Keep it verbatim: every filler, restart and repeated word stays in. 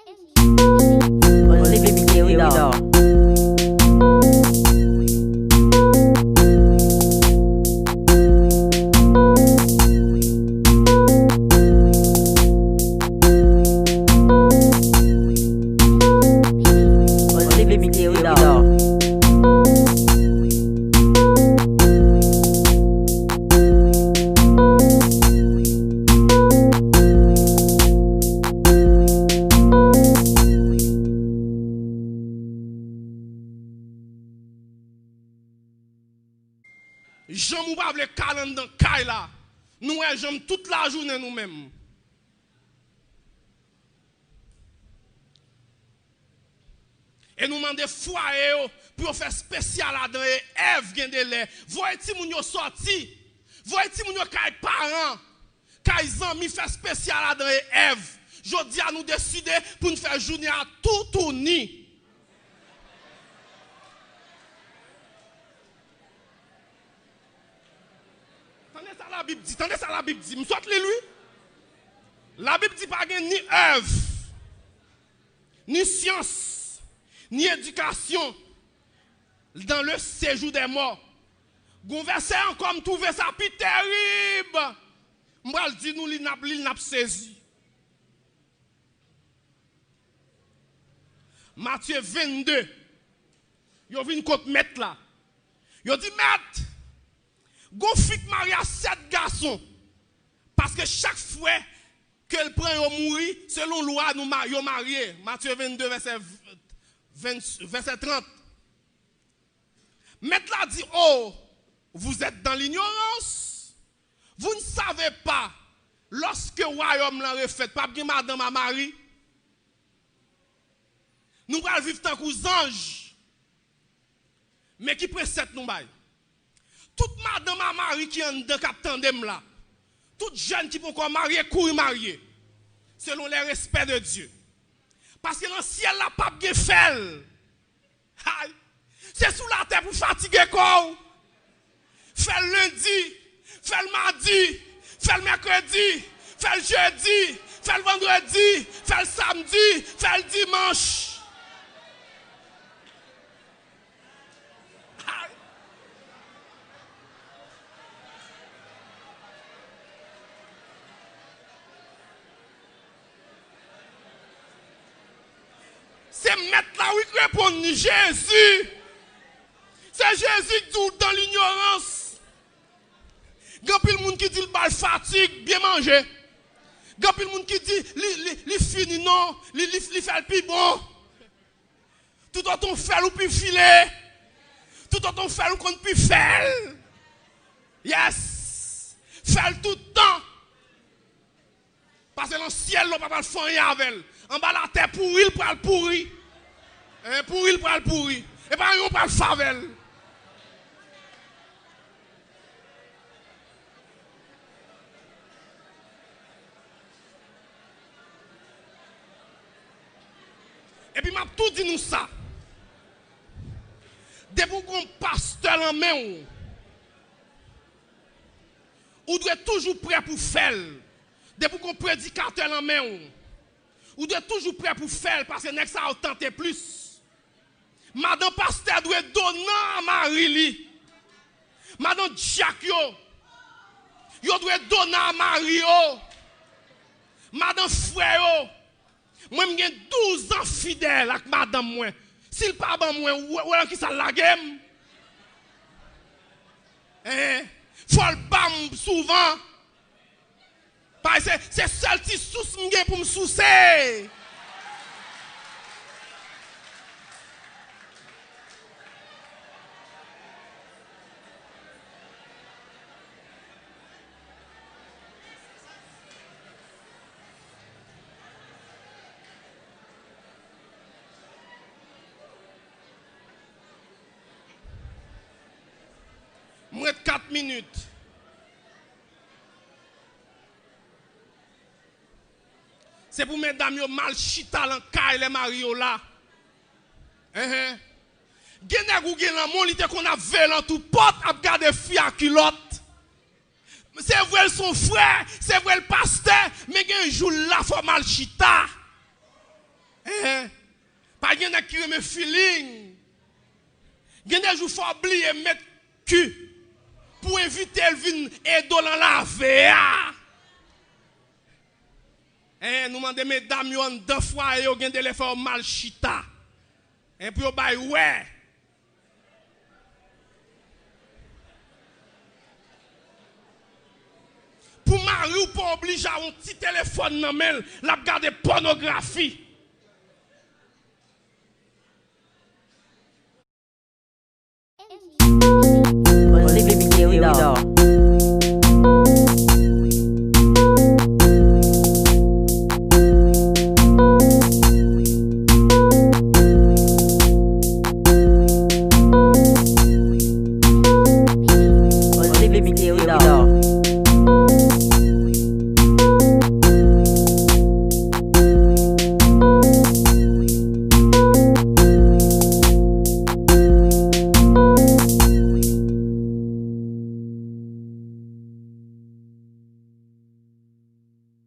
Only B B K we dog. Only B B K we dog. Janm ou pa vle kal anndan kay la, nou wè janm tout lajounen nou menm. E nou mande fwaye yo pou yo fè espesyal adan e Èv gen de lè. Voye timoun yo sòti. Voye timoun yo kay paran, kay zanmi, fè espesyal adan e Èv. Jodi a nou deside pou n fè jounen a toutouni. Tande sa Labib di, tande sa Labib di. M sot li l wi. Labib di pa gen ni Èv, ni syans, ni éducation dans le séjour des morts. Gon vèsè ankò m twouve sa pi terib. M pral di nou li, n ap li l, n ap sezi. Matye vennde, yo vin kot mèt la. Yo di, Mèt, gon fi k marye a sèt gason, paske chak frè ke l pran yo mouri, selon lwa nou ma-, yo marye. Matye vennde, vèsè venn, vèsè trant. Mèt la di, Oh, vous êtes dans l'ignorance. Vous ne savez pas, lorsque wayòm lan refèt, p ap gen madanm a mari. Nou pral viv tankou zanj. Men ki presèt nou bay. Tout madanm a mari ki anndan k ap tande m la, tout jèn ki poko marye, kouri marye, selon les respects de Dieu. Paske nan syèl la p ap gen fè l. Ay! Se sou latè pou fatige kò w. Fè l lendi, fè l madi, fè l mèkredi, fè l jedi, fè l vandredi, fè l samdi, fè l dimanch. Ay! Se mèt la wi k reponn li, Jezi. Se Jezi k di w dans l'ignorance. Gen anpil moun ki di l bay fatig, byen manje. Gen anpil moun ki di li, li, li fini non, li, li, li fè l pi bon. Toutotan w fè l ou pi file. Toutotan w fè l ou konn pi fè l. Yes. Fè l tout tan. Pase nan syèl la, w pa pral fè anyen avè l. Anba latè, pouri l pral pouri. Hein, pouri l pral pouri. E pa anyen w pral fè avè l. Epi m ap tou di nou sa. Depi w gon pastè nan men w, ou dwe toujou prè pou fè l. Depi w gon predikatè nan men w, ou dwe toujou prè pou fè l, paske nèg sa yo tante plis. Madanm pastè dwe donan a mari li. Madanm dyak yo, yo dwe donan a mari yo. Madanm frè yo, mwen m gen douz an fidèl ak madanm mwen. Si l pa ban mwen, w-, w-, wè nan kisa l lage m? Hein? Fò l ban m souvan. Paske se, se sèl ti sous m gen pou m souse. M ret kat minit. Se pou medam yo mal chita nan kay lè mari yo la. Enhen. Gen nèg ou gen lanmou, li te konn ap veye l antou pòt, ap gade fi a kilòt. Se vre l se yon frè, se vre l pastè, men gen jou l la fò mal chita. renmen feeling. Gen de jou fò w bliye met ki pou envite l vin ede w nan lave a. En, nou mande medam yo anndan fwaye yo, gen de lè fò yo mal chita. En, pou yo bay wè. Pou mari w pa oblije a yon ti telefòn nan men l, l ap gade pònografi. Only baby K we dog.